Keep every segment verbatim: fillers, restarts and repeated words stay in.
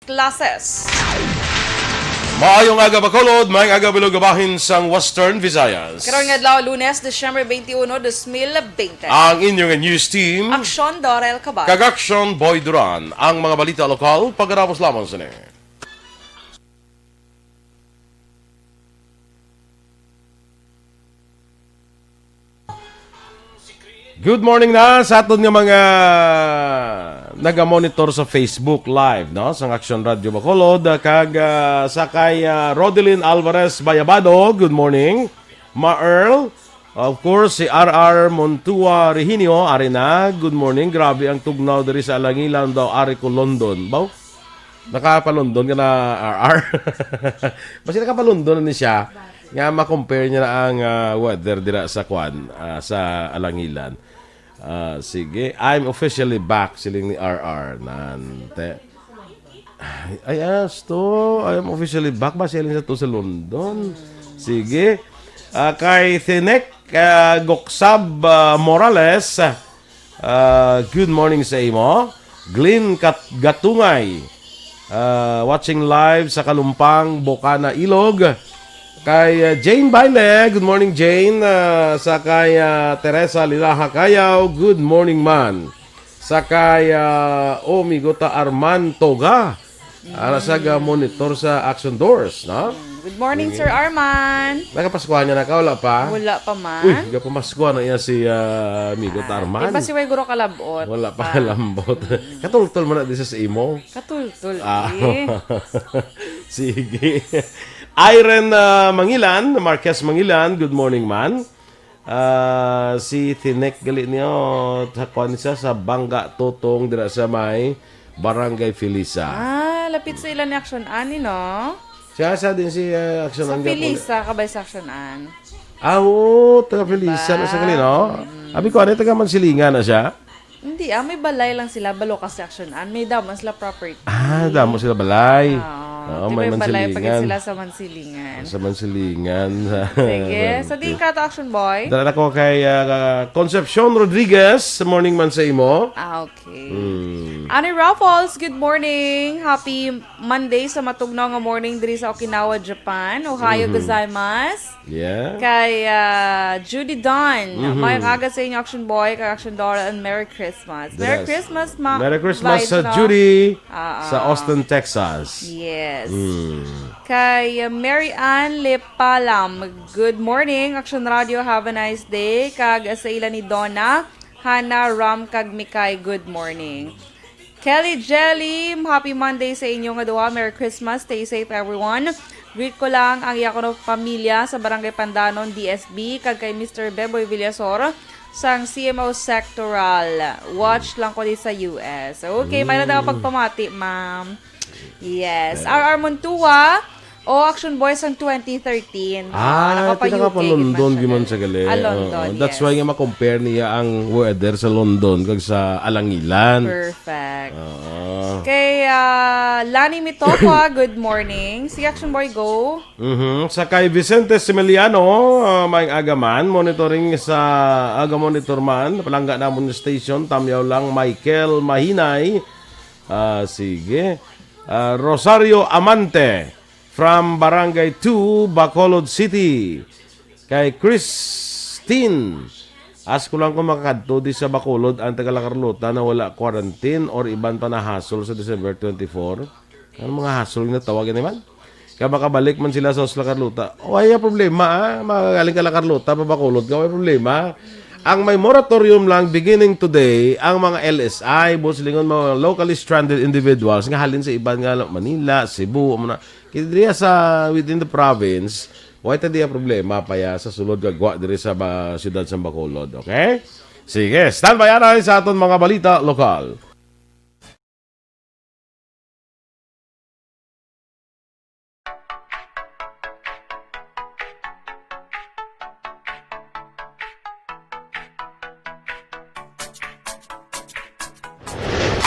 classes. Maayong aga, Bacolod. Maayong aga, bilog nga bahin sang Western Visayas. Karon nga adlaw, Lunes, Disyembre twenty-one, twenty twenty. Ang inyong news team, Aksyon Dorel Cabal. Kag Aksyon Boy Duran. Ang mga balita lokal, pagkatapos lamang sini. Good morning na sa aton nga mga naga-monitor sa Facebook Live, no? Sa Aksyon Radio Bacolod, ah, kag, ah, sa kay, ah, Rodelyn Alvarez Bayabado, good morning. Ma Earl, of course, si R R Montua Rehinio, ari na, good morning. Grabe ang tugnaw diri sa Alangilan daw, ari ko London. Baw? Nakapalondon ka na, R R? Basi nakapalondon na ni siya nga ma-compare niya na ang, ah, weather dira sa kwan, ah, sa Alangilan. Ah, sige, "I'm officially back," siling ni R R. Nante. Ay, asto, "I'm officially back." Ba siling sa to sa London? Sige. Ah, kay Thinek, ah, Goksab, ah, Morales, ah, good morning sa imo. Glenn Kat-, Gatungay, ah, watching live sa Kalumpang, Bocana, Ilog. Kay, ah, Jane Baile, good morning, Jane. Ah, sa kay, ah, Teresa Lilaha Cayaw, good morning, man. Sa kay, ah, Omigo ta Arman Toga, ara sa ga monitor sa Action Doors, no? Mm. Good morning, Sige. Sir Arman. Nakapaskuhan niya na ka? Wala pa? Wala pa man. Uy, nagapamaskwa na iya si, ah, Amigo Ah, Tarman. Di ba si Way Guro Kalabot? Wala pa Ah. kalambot. Mm. Katultol man na di sa, sa imo. Katultol, Ah. eh. Sige. Irene, ah, Mangilan, Marquez Mangilan, good morning, man. Ah, si Tinek gali niyo, sa kuwan siya, sa Bangga Tutong, dira sa may Barangay Felisa. Ah, lapit sa ila ni Action Ann, no? Siya sa din si, ah, Action Sa Ann Gapon. Felisa, kabay sa Action Ann. Ah, oo, taga Felisa na sa Diba? gali, no? Mm. Abi ko, ano, taga Mansilingan na siya? Hindi, ah, may balay lang sila, balo ka sa Action Ann. May damo sila property. Ah, damo sila balay. Oo. Oo, Di may ba yung balay pag Mansilingan. sila sa Mansilingan? Sa Mansilingan. Sige. Sa diin ka to, Action Boy? Dala na ko kay, ah, Concepcion Rodriguez. Morning man sa imo. Ah, okay. Hmm. Ani Raffles, good morning. Happy Monday sa matugnaw nga morning diri sa Okinawa, Japan. Ohayo Mhm. gozaimasu. Yeah. Kay, ah, Judy Don. Mhm. Maayong aga sa inyo, Action Boy, kag Action Doll, and Merry Christmas. Merry Yes. Christmas, ma-, Merry Christmas vibes, sa no? Judy, Ah, sa ah. Austin, Texas. Yes. Mm. Kay, uh, Mary Ann Lepalam, good morning, Action Radio, have a nice day. Kag sa ila ni Donna, Hannah, Ram, kag Mikay, good morning. Kelly Jelly, happy Monday sa inyo nga duha. Merry Christmas, stay safe everyone. Greet ko lang ang iya kuno pamilya sa Barangay Pandanon, D S B, kag kay Mister Beboy Villasor sang C M O Sectoral. Watch lang ko di sa U S. Okay, may na daw Mm. pagpamati, ma'am. Yes. Pero R R Montua, o Action Boys sang twenty thirteen. Ah, Nakapa-U K pinakapa-London gid man siya gyud man gali. sa gali. Ah, London, Oo. That's yes. why nga ma-compare niya ang weather sa London kag sa Alangilan. Perfect. Oo. Kay, ah, Lani Mitopa, good morning. Si Action Boy, go. Mhm. Sa kay Vicente Similiano, ah, maayong aga man, monitoring sa aga monitor man, palangga namon nga station, Tamyaw lang, Michael Mahinay. Ah, sige. Ah, Rosario Amante from Barangay two, Bacolod City. Kay Christine, ask ko lang kung makakadto di sa Bacolod ang taga La Carlota na wala quarantine or iban pa nahasol sa December twenty-four. Ano mga hasol nga tawag ini man? Kaya makabalik man sila sa La Carlota. O, ay, problema, ah. Makagaling ka La Carlota, pa Bacolod ka, may problema. Ang may moratorium lang beginning today, ang mga L S I, buot silingon, mga locally stranded individuals, nga halin sa iban nga Manila, Cebu, amo na. Kaya diya sa within the province, wala ta diya problema pa ya sa sulod nga gwa diri sa ba, siyudad sa Bacolod, okay? Sige, standby anay sa aton mga balita lokal.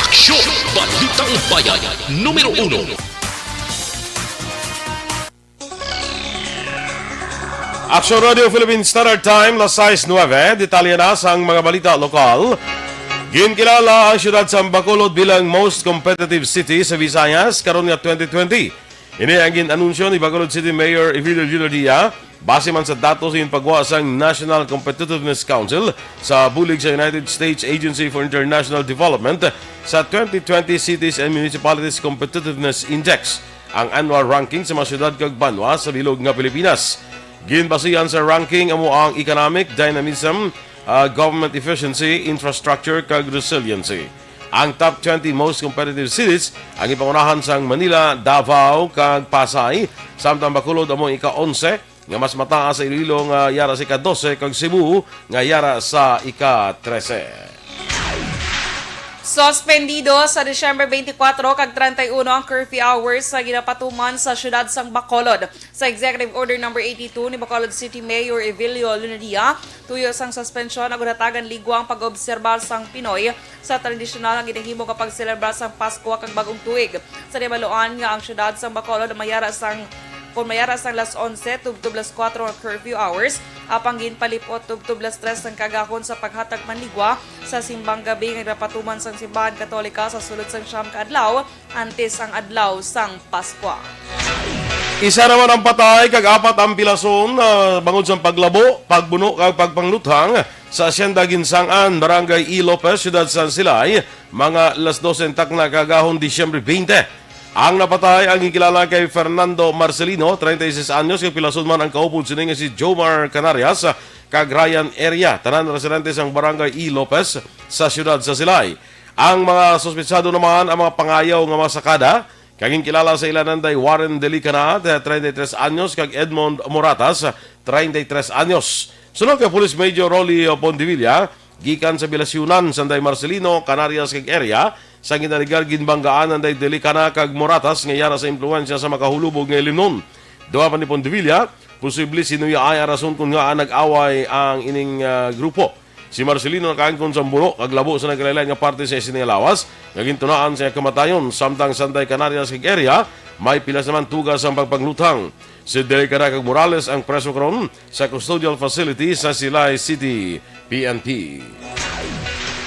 Aksyon! Balitang Bayan, numero uno. Action Radio Philippine Standard Time, las sais nuebe. Detalye na sang mga balita lokal. Ginkilala ang siyudad sa Bacolod bilang most competitive city sa Visayas karon nga twenty twenty. Ini ang gin-anunsyo ni Bacolod City Mayor Evilio Leonadia base man sa datos sa ginpagwa sang National Competitiveness Council sa bulig sa United States Agency for International Development sa twenty twenty Cities and Municipalities Competitiveness Index, ang annual ranking sa mga siyudad kag banwa sa bilog nga Pilipinas. Ginbasihan sa ranking amo ang economic dynamism, ah, government efficiency, infrastructure, kag resiliency. Ang top twenty most competitive cities ang ipangunahan sang Manila, Davao, kag Pasay, samtang Bacolod amo ang ika-onse nga mas mataas sa Iloilo nga yara sa ika-dose kag Cebu nga yara sa ika-trese. Suspendido sa Disyembre twenty-four kag treinta y uno ang curfew hours sa ginapatuman sa siyudad sang Bacolod. Sa Executive Order Number eighty-two ni Bacolod City Mayor Evilio Lunadia, tuyo sang suspensyon ang ginhatagan ligwang pag-obserbar sang Pinoy sa tradisyonal nga ginahimo nga pagselebrar sang Pasko kag Bagong Tuig. Sa nahibaluan nga ang siyudad sang Bacolod mayara sang, kung mayara sang las onse tubtob las kuwatro nga curfew hours, apang ginpalip-ot tubtob las tres sang kaagahon sa paghatag panligwa sa simbang gabi nga ginapatuman sang simbahan Katolika sa sulod sang siyam ka adlaw antes ang adlaw sang Paskwa. Isa naman ang patay kag apat ang pilason, ah, bangod sang paglabo, pagbuno kag pagpangluthang sa Hacienda Ginsangan, Barangay E. Lopez, Siyudad San Silay, mga las dose ang takna kaagahon, Disyembre twenty. Ang napatay ang ginkilala kay Fernando Marcelino, treinta y seis anyos, kag pilason man ang kaupod sini nga si Jomar Canarias kag Ryan Eria, tanan residente sang Barangay E. Lopez sa siyudad sa Silay. Ang mga suspetsado naman ang mga pangayaw nga mga sakada, kag ginkilala sa ila nanday Warren Delicana, treinta y tres anyos, kag Edmond Moratas, treinta y tres anyos. Suno kay Police Major Rolly Pondevilla, gikan sa Bilasyunan, sanday Marcelino, Canarias, kag Eria, sa ginalegar ginbanggaan nanday Delicana kag Moratas nga yara sa impluwensya sa makahulubog nga ilimnon. Duha pa ni Pondevilla, posible sinuyaay ang rason kon ngaa nag-away ang ining, ah, grupo. Si Marcelino nakaangkon sang buno kag labo sa nagkalain-lain nga parte sa iya sini nga lawas nga gintunaan sa iya kamatayon, samtang sanday Canarias kag Eria may pilas naman tuga sang pagpangluthang. Si Delicana kag Morales ang preso karon sa custodial facility sa Silay City P N P.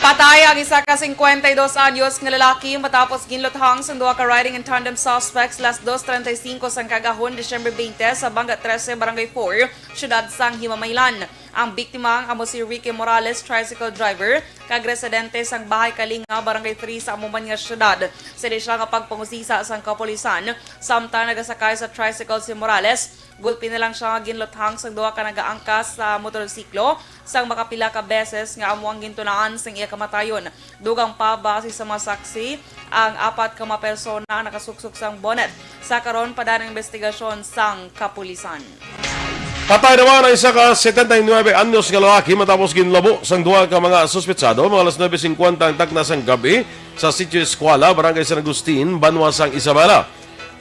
Patay ang isa ka cincuenta y dos anyos nga lalaki matapos ginluthang sang duha ka riding in tandem suspects las dos treinta y cinco sang kaagahon, Disyembre twenty, sa Banga trese, Barangay four, siyudad sang Himamaylan. Ang biktima amo si Ricky Morales, tricycle driver, kag residente sang Bahay Kalinga, Barangay three sa amo man nga siyudad. Sini siya nga pagpangusisa sang kapulisan, samtang nagasakay sa tricycle si Morales. Gulpi na lang siya nga ginluthang sang duha ka nagaangkas sa motorsiklo sang makapila ka beses nga amo ang gintunaan sang iya kamatayon. Dugang pa, base sa mga saksi, ang apat ka mga persona ang nakasuksok sang bonnet. Sa karon, padaan ang investigasyon sang kapulisan. Patay naman ang isa ka setenta y nuebe anyos nga lalaki matapos ginlabo sang duha ka mga suspetsado mga alas nuebe cincuenta ang takna sang gabi sa Sitio Eskwala, Barangay San Agustin, banwa sang Isabela.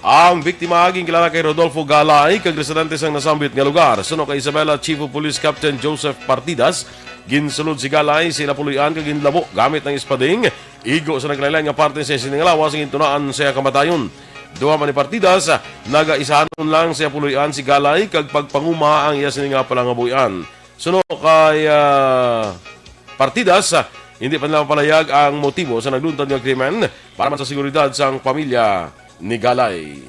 Ang biktima ginkilala kay Rodolfo Galay, kag residente sang nasambit nga lugar. Suno kay Isabela Chief of Police Captain Joseph Partidas, ginsulod si Galay sa ila puloy-an kag ginlabo gamit ang espading. Igo sa nagkalain-lain nga parte sa sini nga lawas ang gintunaan sa iya kamatayon. Duha man ni Partidas, nagaisahanon lang sa iya puloy-an si Galay, kag pagpanguma ang iya sini nga panangabuhian. Suno kay, ah, Partidas, ah, hindi pa nila mapalayag ang motibo sa nagluntad nga krimen para man sa seguridad sang pamilya ni Galay.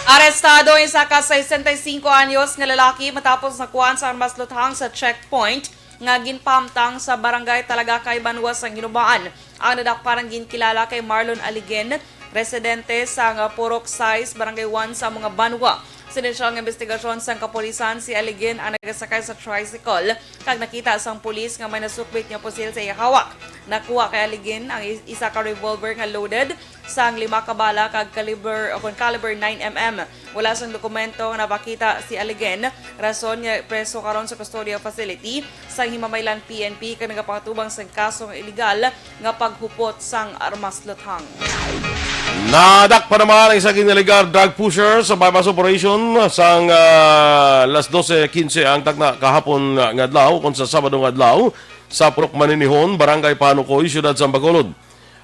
Arestado ang isa ka sesenta y cinco anyos nga lalaki matapos nakuhaan sa armas luthang sa checkpoint nga ginpahamtang sa Barangay Talagakay, Banwa sang Hinubaan. Ang nadakpan ang ginkilala kay Marlon Aligen, residente sa nga Purok sais, Barangay one sa amo nga banwa. Sa inisyal nga investigasyon sang kapulisan, si Aligen ang nagasakay sa tricycle kag nakita sang pulis nga may nasukbit nga pusil sa iya hawak. Nakuha kay Aligen ang is-, isa ka revolver nga loaded sang lima ka bala kag caliber, o kon caliber nine M M. Wala sang dokumento nga napakita si Aligen, rason nga preso karon sa custodial facility sang Himamaylan P N P kag nagapatubang sang kaso nga iligal nga paghupot sang armas luthang. Nadakpan naman ang isa ka illegal drug pusher sa buy-bust operation sang, ah, alas dose quince ang takna kahapon nga adlaw, kon sa Sabado nga adlaw, sa Purok Maninihon, Barangay Panukoy, Siyudad sa Bacolod.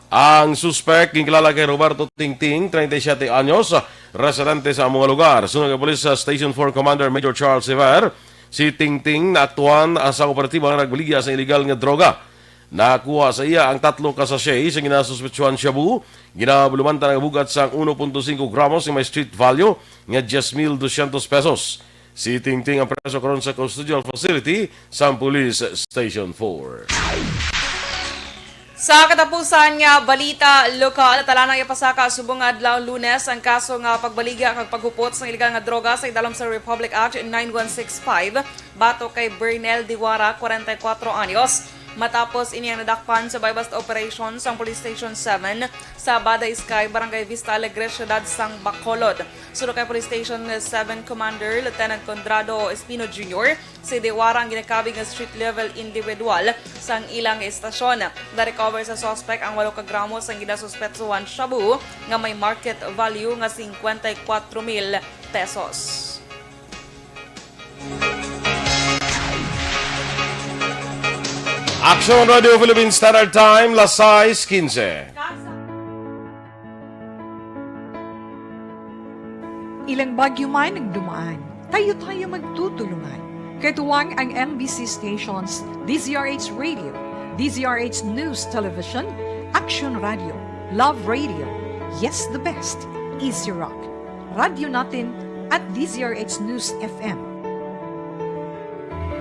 Ang suspek ginkilala kay Roberto Tingting, treinta y siete anyos, residente sa amo nga lugar. Suno kay Police Station four Commander Major Charles Sever, si Tingting naaktuhan sa operatiba nga nagbaligya sa iligal nga droga. Nakuha sa iya ang tatlo ka sachet sa ginasuspetsyohan shabu, ginabulumantan ang bug-at sang uno punto singko gramos nga may street value nga diyes mil dosyentos pesos. Sitingting ang preso karon sa custodial facility sang Police Station four. Sa katapusan nga balita lokal, talanang ipasaka subong nga adlaw Lunes ang kaso nga pagbaligya kag paghupot sang ilegal nga droga sa idalom sa Republic Act nine one six five batok kay Bernel Diwara, kwarenta y kuwatro anyos. Matapos ini ang nadakpan sa buy-bust operation sang Police Station seven sa Bada Sky, Barangay Vista Alegre, Siyudad sang Bacolod. Suno kay Police Station seven Commander Lieutenant Conrado Espino Junior, si Dewara ang ginakabig nga street level individual sang ilang estasyon. Na-recover sa suspect ang walo ka gramo sang ginasuspetsuhan shabu nga may market value nga singkwenta y kuwatro mil pesos. Aksyon Radio Philippine Standard Time, las sais quince. Ilang bagyo man ang dumaan, tayo-tayo magtutulungan. Katuwang ang M B C stations, D Z R H Radio, D Z R H News Television, Action Radio, Love Radio, Yes the Best, Easy Rock, Radyo Natin, at D Z R H News F M.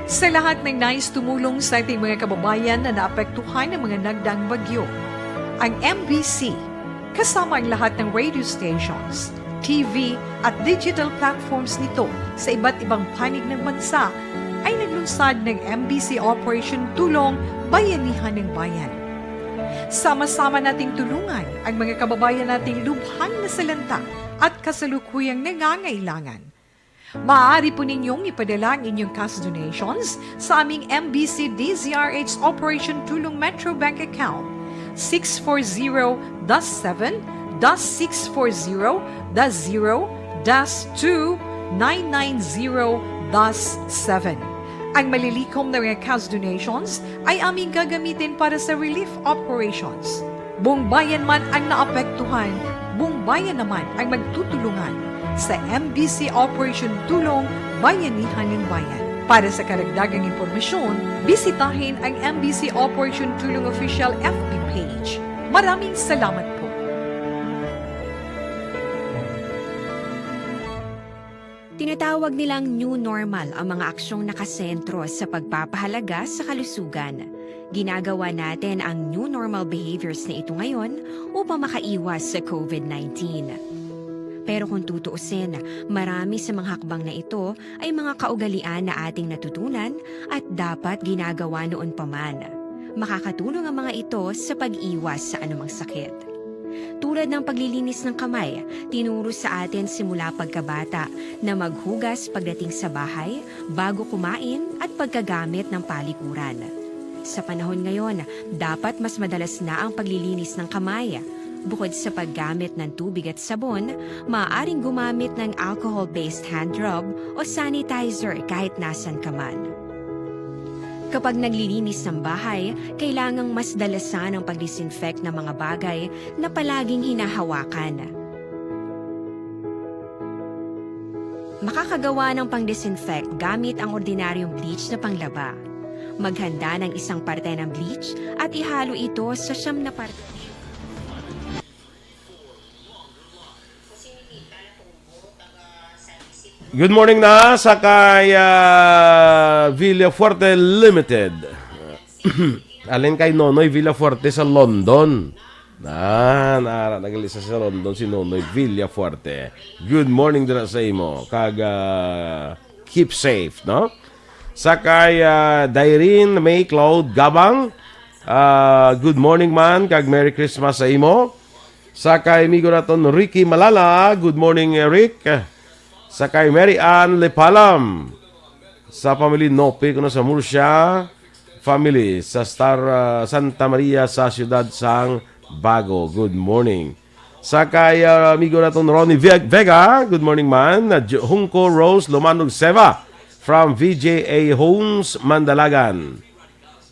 Sa lahat ng nais tumulong sa ating mga kababayan na naapektuhan ng mga nagdaang bagyo, ang M B C, kasama ang lahat ng radio stations, T V, at digital platforms nito sa iba't ibang panig ng bansa, ay naglunsad ng M B C Operation Tulong Bayanihan ng Bayan. Sama-sama nating tulungan ang mga kababayan nating lubhang nasalanta at kasalukuyang nangangailangan. Maaari po ninyong ipadala ang inyong cash donations sa aming M B C D Z R H Operation Tulong Metro Bank Account six four zero dash seven dash six four zero dash zero dash two nine nine zero dash seven. Ang malilikom na mga cash donations ay aming gagamitin para sa relief operations. Buong bayan man ang naapektuhan, buong bayan naman ang magtutulungan sa M B C Operation Tulong Bayanihan ng Bayan. Para sa karagdagang impormasyon, bisitahin ang M B C Operation Tulong Official F B page. Maraming salamat po. Tinatawag nilang new normal ang mga aksyong nakasentro sa pagpapahalaga sa kalusugan. Ginagawa natin ang new normal behaviors na ito ngayon upang makaiwas sa COVID nineteen. Pero kung tutuusin, marami sa mga hakbang na ito ay mga kaugalian na ating natutunan at dapat ginagawa noon pa man. Makakatulong ang mga ito sa pag-iwas sa anumang sakit. Tulad ng paglilinis ng kamay, tinuro sa atin simula pagkabata na maghugas pagdating sa bahay, bago kumain, at pagkagamit ng palikuran. Sa panahon ngayon, dapat mas madalas na ang paglilinis ng kamay. Bukod sa paggamit ng tubig at sabon, maaaring gumamit ng alcohol-based hand rub o sanitizer kahit nasan ka man. Kapag naglilinis ng bahay, kailangang mas dalasan ang pag-disinfect ng mga bagay na palaging hinahawakan. Makakagawa ng pang-disinfect gamit ang ordinaryong bleach na panglaba. Maghanda ng isang parte ng bleach at ihalo ito sa siyam na parte. Good morning na sa kay, ah, Villafuerte Limited. Alin kay Nonoy Villafuerte sa London? Na, na, nagalisa sa London si Nonoy Villafuerte. Good morning dira sa imo. Kag, ah, keep safe, no? Sa kay, ah, Dairin May Cloud Gabang, ah, good morning man, kag Merry Christmas sa imo. Sa kay amigo naton Ricky Malala, good morning, eh, Rick. Sa kay Mary Ann Lepalam, sa family Nope, kuno sa Murcia family, sa Star, ah, Santa Maria sa siyudad sang Bago. Good morning. Sa kay, ah, amigo naton Ronnie Ve-, Vega, good morning man. Na Ju-, Junco Rose Lomanog Seva from V J A Homes, Mandalagan.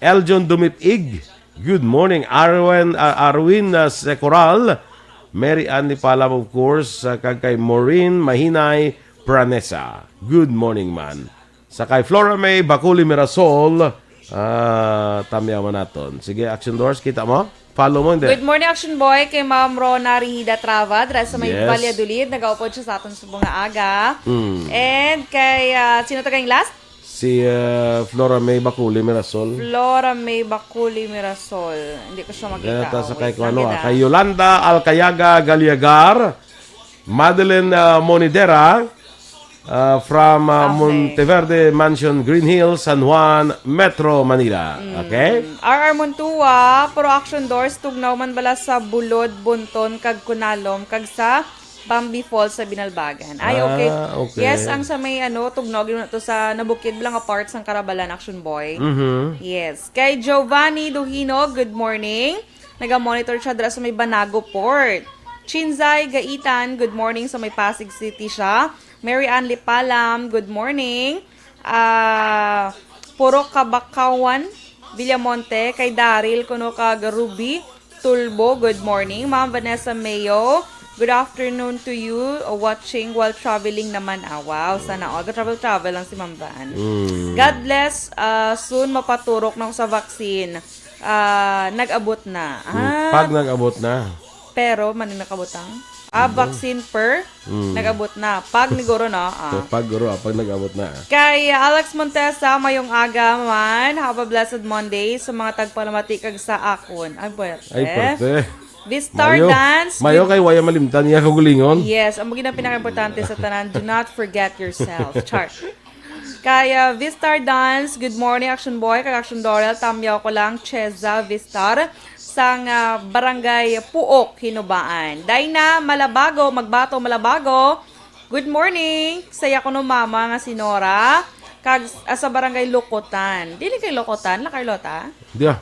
Eljon Dumipig, good morning. Arwen, ah, Arwin, ah, Secoral, Mary Ann Nipalam, of course, ah, kag kay Maureen Mahinay Pranesa. Good morning man. Sa kay Flora May Baculi Mirasol, Ah, tamyawan naton. Sige, Action Doors, kita mo? Follow mo, hindi? Good morning, Action Boy, kay Ma'am Rona Rihida Trava, dira sa may Yes. Valladolid. Nagaupod siya sa aton sa mga aga. Hmm. And kay, ah, sino to kayong last? Si, ah, Flora May Baculi Mirasol. Flora May Baculi Mirasol. Hindi ko siya makita. Yan ata sa Oh, kay wait kuwan, lang ah, kita. Kay Yolanda Alcayaga Galiagar, Madeline, ah, Monidera, ah, from, ah, Okay. Monteverde Mansion, Green Hills, San Juan, Metro Manila. Mm. Okay? R R Montua, Pro Action Doors, tugnaw man bala sa Bulod, Bunton, kag Kunalom, kag sa Bambi Falls sa Binalbagan. Ay, okay. Ah, okay. Yes, ang sa may, ano, tugnaw, yun na to sa nabukid lang nga part sang Karabalan, Action Boy. Mhm. Yes. Kay Giovanni Duhino, good morning. Naga-monitor siya dira sa may Banago Port. Chinzay Gaitan, good morning sa may Pasig City siya. Mary Ann Lipalam, good morning. Ah, Puro Kabakawan, Villamonte, kay Daryl, kuno kag Ruby Tulbo, good morning. Ma'am Vanessa Mayo, good afternoon to you, uh, watching while traveling naman. Ah, wow, sana all. Ga-travel-travel lang si Ma'am Van. Mm. God bless, ah, soon mapaturok na ako sa vaccine. Ah, nag-abot na. Mm, Ah, pag nag-abot na. Pero, man yung nakabutang? Ah, Mm. vaccine per? Mm. Nag-abot na. Pag ni Guro, no? Ah. Pag, Guro, ah, pag nag-abot na. Kay Alex Montesa, mayong aga man. Have a blessed Monday sa mga tagpalamati kag sa akon. Ay, puwerte. Ay, puwerte. Vistar Mayo. Dance. Mayo Good kay waya malimtan niya kagulingon. Yes, ang mga pinaka-importante sa tanan, do not forget yourself. Char. Kay, ah, Vistar Dance, good morning, Action Boy, kag Action Dorel, tamyaw ko lang, Cheza Vistar, sang, ah, Barangay Puok, Hinubaan. Dayna Malabago, Magbato, Malabago, good morning, saya ko no mama nga si Nora, kag, ah, sa Barangay Lukutan. Dili kay Lukutan, La Carlota? Di ah.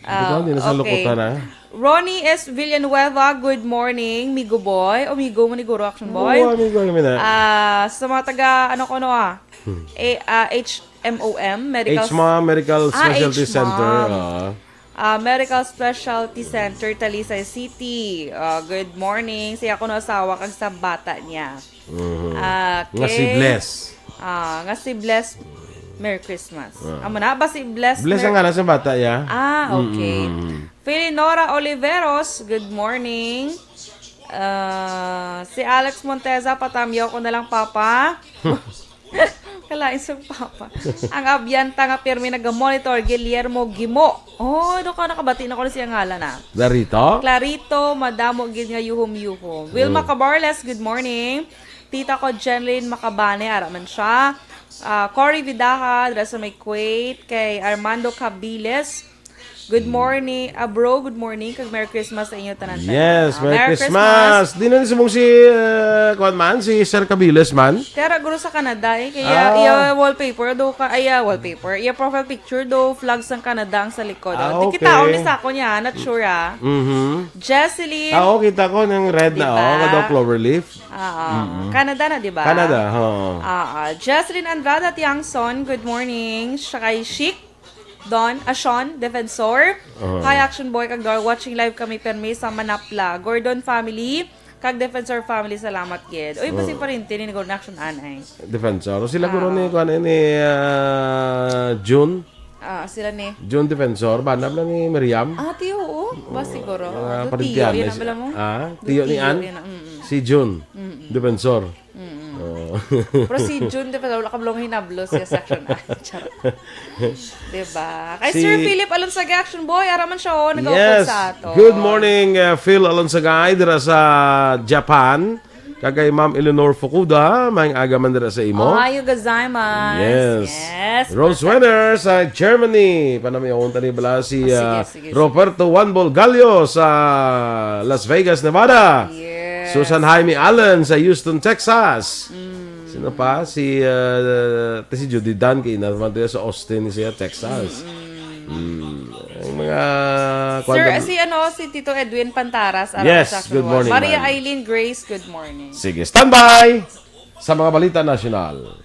Ah, Di ba? Di na sa okay. Lukutan, ah. Ronnie S. Villanueva, good morning, Migo Boy. O Migo mo ni Guro Action Boy. Oo, amigo kami na. Ah, sa mga taga, ano ko, no, ah? Hmm. A, ah, H M O M, Medical H M O M Medical Ah, Specialty H M O M. Center, ah. Ah, Medical Specialty Center, Talisay City. Ah, good morning. Siya ko no asawa kag sa bata niya. Mhm. Ah, Nga si okay. Bless. Ah, nga si Bless. Merry Christmas. Ah. Amo na ba si Bless? Bless Mer- ang ngalan sa bata, ya? Ah, okay. Mm, mm, mm. Felinora Oliveros, good morning. Ah, si Alex Monteza, patamyaw ko na lang, Papa. Kalain sa Papa. Ang abyanta nga pirmi naga-monitor, Guillermo Gimo. Oh, do ka nakabati na ko na siya ngalan, ah. Darito? Clarito, madamo gid nga yuhom-yuhom. Wilma Mm. Cabarles, good morning. Tita ko, Jenlyn Macabane, ara man siya. Ah, Cory Vidaja, dira sa may Kuwait. Kay Armando Cabiles, good Mm. morning. Ah, bro, good morning. Kag Merry Christmas sa inyo tanan-tanan. Yes, Ah, Merry Merry Christmas. Christmas. Di na ni subong si, uh, kuwan man, si Sir Cabiles man. Kaya ra guro sa Canada, eh. Kaya Ah. iya wallpaper, do ka, ay, ah, wallpaper. Iya profile picture, do flag sang Canada ang sa likod. Ah, Oh, di okay. kita, only sa ako niya, not sure, ah. Mhm. Jesseline. Ah, oo, kita ko ng red na, Diba? oh, kada clover leaf. Oo. Mm-mm. Canada na, di ba? Canada, oo. Oo. Jesseline Andrada Tiangson, good morning. Siya kay Chic, Don, ah, Sean, Defensor. Oo. Hi, Action Boy, kag Dor. Watching live kami, permi sa Manapla. Gordon family, kag Defensor family, salamat gid. Uy, basig Oo. pariente ni Gordon Action Anay. Defensor. Sila guro ni, Ah. kuwan, ni, ah, June. Ah, sila ni June Defensor, bana lang ni Miriam. Ah, tiyo, oo. Ba Oo, siguro? mga Do parintihan tiyo, yun na ang sila. bala mo? Ah, Do tiyo ni tiyo, Ann? yun ang, mm, mm. Si June Mm-mm. Defensor. Mm-mm. Oo. Pero si June Defensor, wala ka belong hinablo siya sa action. Ah, charot. Diba? Kay Si Sir Philip Alonsaga, Action Boy, ara man siya, oh, nag-upod Yes. sa ato. Good morning, uh, Phil Alonsagay, dira sa Japan. Kag kay Ma'am Eleanor Fukuda, maayong aga man dira sa imo. Ohayo gozaimasu. Yes. Yes, Rose perfect. Wenner sa Germany. Panamihon tani bala si, Ah, sige, ah, sige, sige. Roberto Juan Bolgallo sa Las Vegas, Nevada. Yes. Susan Jaime Allen sa Houston, Texas. Mm. Sino pa? Si, ah, si Judy Dan kay ina man to sa Austin siya, Texas. Mm-mm. Mm. Ang mga Sir, kuwan- si ano, si Tito Edwin Pantaras, ara Yes, sa good morning, Maria ma'am. Eileen Grace, good morning. Sige, standby sa mga balita nasyonal.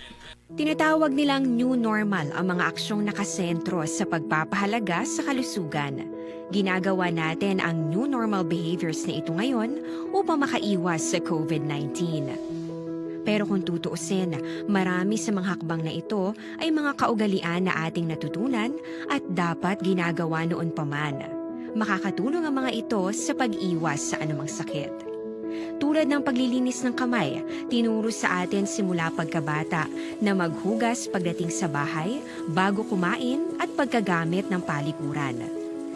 Tinatawag nilang new normal ang mga aksyong nakasentro sa pagpapahalaga sa kalusugan. Ginagawa natin ang new normal behaviors na ito ngayon upang makaiwas sa covid nineteen. Pero kung tutuusin, marami sa mga hakbang na ito ay mga kaugalian na ating natutunan at dapat ginagawa noon pa man. Makakatulong ang mga ito sa pag-iwas sa anumang sakit. Tulad ng paglilinis ng kamay, tinuro sa atin simula pagkabata na maghugas pagdating sa bahay, bago kumain at pagkagamit ng palikuran.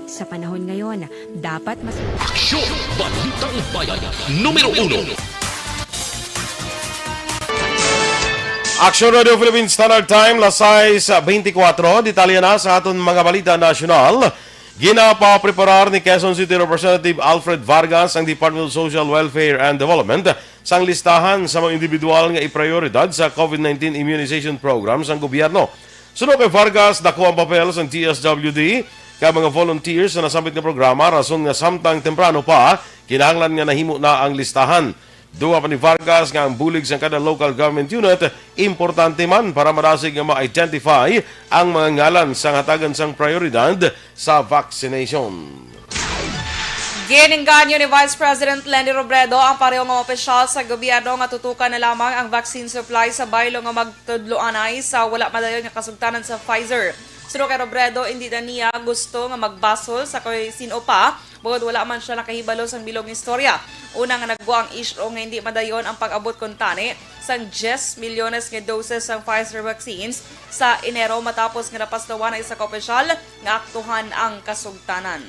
Sa panahon ngayon, dapat mas Aksyon! Balitang Bayan, numero uno. Aksyon Radio Philippines Standard Time, las sais beintikwatro. Detalye na sa aton mga balita nasyonal. Ginapapreparar ni Quezon City Representative Alfred Vargas ang Department of Social Welfare and Development sang listahan sa mga individual nga iprioridad sa COVID nineteen immunization program sang gobyerno. Suno kay Vargas, dako ang papel sang D S W D kag mga volunteers sa nasambit nga programa, rason nga samtang temprano pa, kinahanglan nga nahimo na ang listahan. Dugang pa ni Vargas nga ang bulig sang kada local government unit importante man para madasig nga ma-identify ang mga ngalan sang hatagan sang prioridad sa vaccination. Ginengganyo ni Vice President Leni Robredo ang pareho nga mga opisyal sa gobyerno nga tutukan na lamang ang vaccine supply sa baylo nga magtudloanay sa wala madayon nga kasugtanan sa Pfizer. Suno kay Robredo, hindi na niya gusto nga magbasol sa kay sin-o pa bangod wala man sia nakahibalo sang bilog nga istorya. Una nga nagwa ang issue nga hindi madayon ang pag-abot kuntani sang diyes milyones nga doses sang Pfizer vaccines sa Enero matapos nga napaslawan ang isa ka opisyal nga aktuhan ang kasugtanan.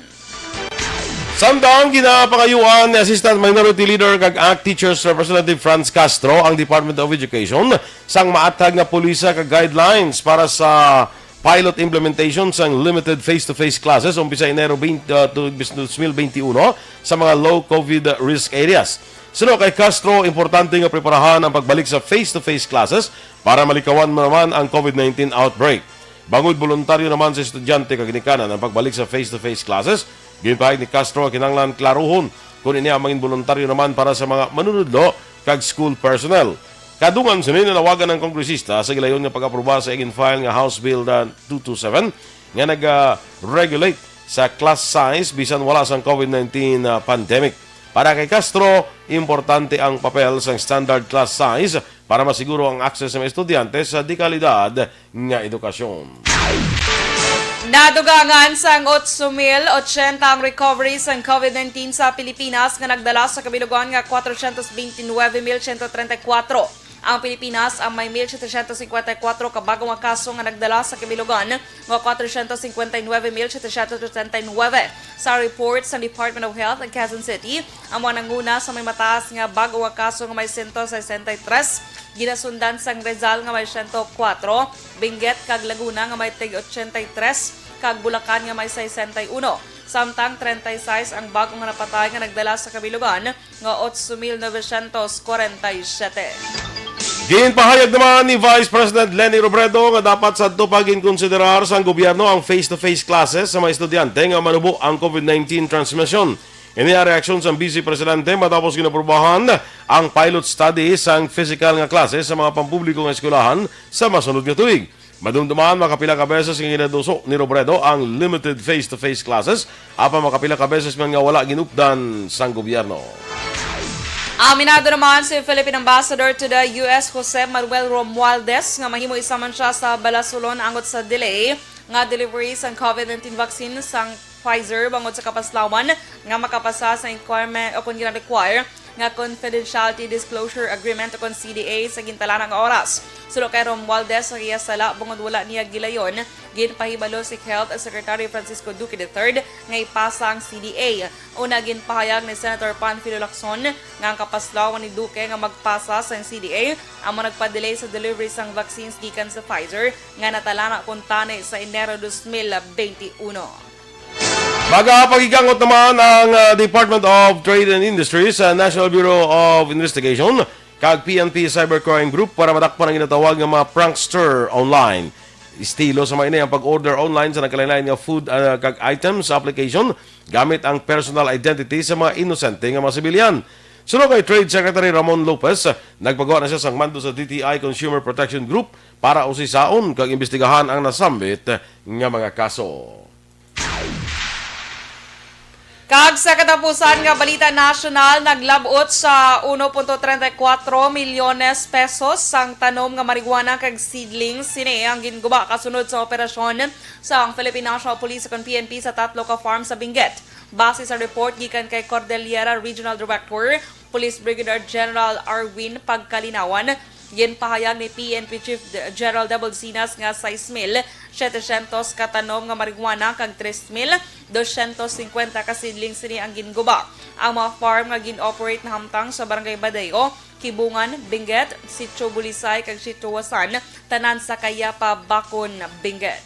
Samtang ginapangayuan ni Assistant Minority Leader kag ACT Teachers Representative Franz Castro ang Department of Education sang maathag nga polisa kag guidelines para sa pilot implementation sang limited face-to-face classes umpisa Enero twenty, uh, to, dos mil twenty-one sa mga low COVID risk areas. Suno kay Castro, importante nga preparahan ang pagbalik sa face-to-face classes para malikawan naman ang COVID nineteen outbreak. Bangod boluntaryo naman sa estudyante kag ginikanan ang pagbalik sa face-to-face classes, ginpahayag ni Castro nga kinahanglan klarohon kon ini ang mangin boluntaryo naman para sa mga manunudlo kag school personnel. Kadungan sini, nanawagan ang kongresista sa gilayon nga pag-aproba sa igin-file nga House Bill na two two seven nga nag-regulate sa class size bisan wala sang COVID nineteen, ah, pandemic. Para kay Castro, importante ang papel sang standard class size para masiguro ang access sa mga estudyante sa dekalidad nga edukasyon. Nadugangan sang otso mil ochenta ang recovery sang COVID nineteen sa Pilipinas, nga nagdala sa kabilugan nga kwatro syentos beintinuebe mil siyento treinta y kuwatro. Ang Pilipinas ang may mil setecientos cincuenta y cuatro ka bago nga kaso nga nagdala sa kabilugan nga kwatro syentos cincuenta y nuebe mil setecientos ochenta y nuebe. Sa report sa Department of Health ang Quezon City ang mga nanguna sa may mataas nga bago nga kaso nga may sento sesenta y tres, ginasundan sang Rizal nga may sento kuwatro, Benguet kag Laguna nga may tig ochenta y tres, kag Bulacan nga may sesenta y uno. Samtang treinta y seis ang bago nga napatay nga nagdala sa kabilugan nga otso mil novecientos kwarenta y siyete. Ginpahayag naman ni Vice President Leni Robredo nga dapat sadto pa ginkonsiderar sang gobyerno ang face-to-face classes sa mga estudyante nga manubo ang COVID nineteen transmission. Ini ang reaksyon sang Vice Presidente matapos ginaprubahan ang pilot study sang physical nga klase sa mga pampubliko nga eskwelahan sa masunod nga tuig. Madumduman, makapila ka beses nga ginaduso ni Robredo ang limited face-to-face classes, apan makapila ka beses man nga wala ginupdan sang gobyerno. Aminado naman si Philippine Ambassador to the U S, Jose Manuel Romualdez, nga mahimo isa man siya sa balasulon angot sa delay nga delivery sang COVID nineteen vaccine sang Pfizer bangod sa kapaslawan nga makapasa sa requirement o kon gina-require nga confidentiality disclosure agreement o kon C D A sa gintalana nga oras. Suno kay Romualdez, ang iya sala bangod wala niya gilayon, ginpahibalo si Health Secretary Francisco Duque the third nga ipasa ang C D A. Una, ginpahayag ni Senator Panfilo Lacson nga ang kapaslawan ni Duque nga magpasa sa C D A amo nagpa-delay sa delivery sang vaccines gikan sa Pfizer nga natalana kuntani sa Enero dos mil beintiuno. Magapagigangot naman ang, ah, Department of Trade and Industry sa National Bureau of Investigation kag P N P Cybercrime Group para madakpan ang ginatawag nga mga prankster online. Estilo sa mga ini ang pag-order online sa nagkalain-lain nga food, ah, kag items sa application gamit ang personal identity sa mga inosente nga mga sibilyan. Suno kay Trade Secretary Ramon Lopez, nagpagawa na siya sang mando sa D T I Consumer Protection Group para usisaon kag imbestigahan ang nasambit nga mga kaso. Kag sa katapusan nga balita nasyonal, naglab-ot sa uno punto treinta y cuatro milyones pesos sang tanom nga marijuana kag seedlings. Sini ang ginguba kasunod sa operasyon sang Philippine National Police ug P N P sa tatlo ka farm sa Benguet. Base sa report gikan kay Cordillera Regional Director, Police Brigadier General Arwin Pagkalinawan, ginpahayag ni P N P Chief D-, General Dabulsinas nga sais mil setecientos ka tanom nga marijuana kag tres mil doscientos cincuenta ka seedlings sini ang ginguba. Ang mga farm nga gin-operate nahamtang sa Barangay Badayo, Kibungan, Benguet, Sitio Bulisay, kag Sitio Wasan, tanan sa Cayapa, Bacon, Benguet.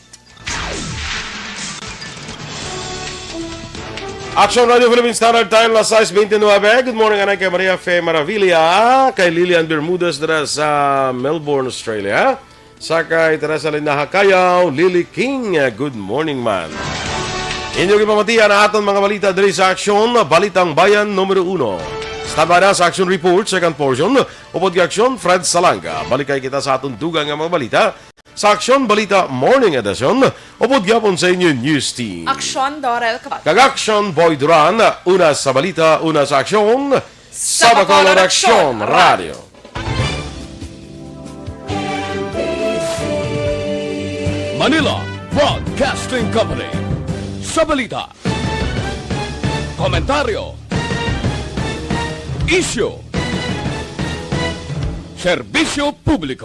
Action Radio Philippine Standard Time, las sais bente nuebe. Good morning, anay kay Maria Fe Maravilla, kay Lilian Bermudez dira sa Melbourne, Australia. Sa kay Teresa Linaha Kayaw, Lily King, good morning man. Inyo gipamatian ang aton mga balita diri sa Aksyon, Balitang Bayan numero uno. Standby na sa Action Report, second portion, upod kay Aksyon Fred Salanga. Balik kay kita sa aton dugang nga mga balita sa Aksyon Balita Morning Edition, upod gyapon sa inyo news team. Aksyon, Dorel Kabat. Kag Aksyon, Boy Duran. Una sa balita, una sa aksyon, sa Bacolod Aksyon Radio. Manila Broadcasting Company. Sa balita, komentaryo, isyu, serbisyo publiko.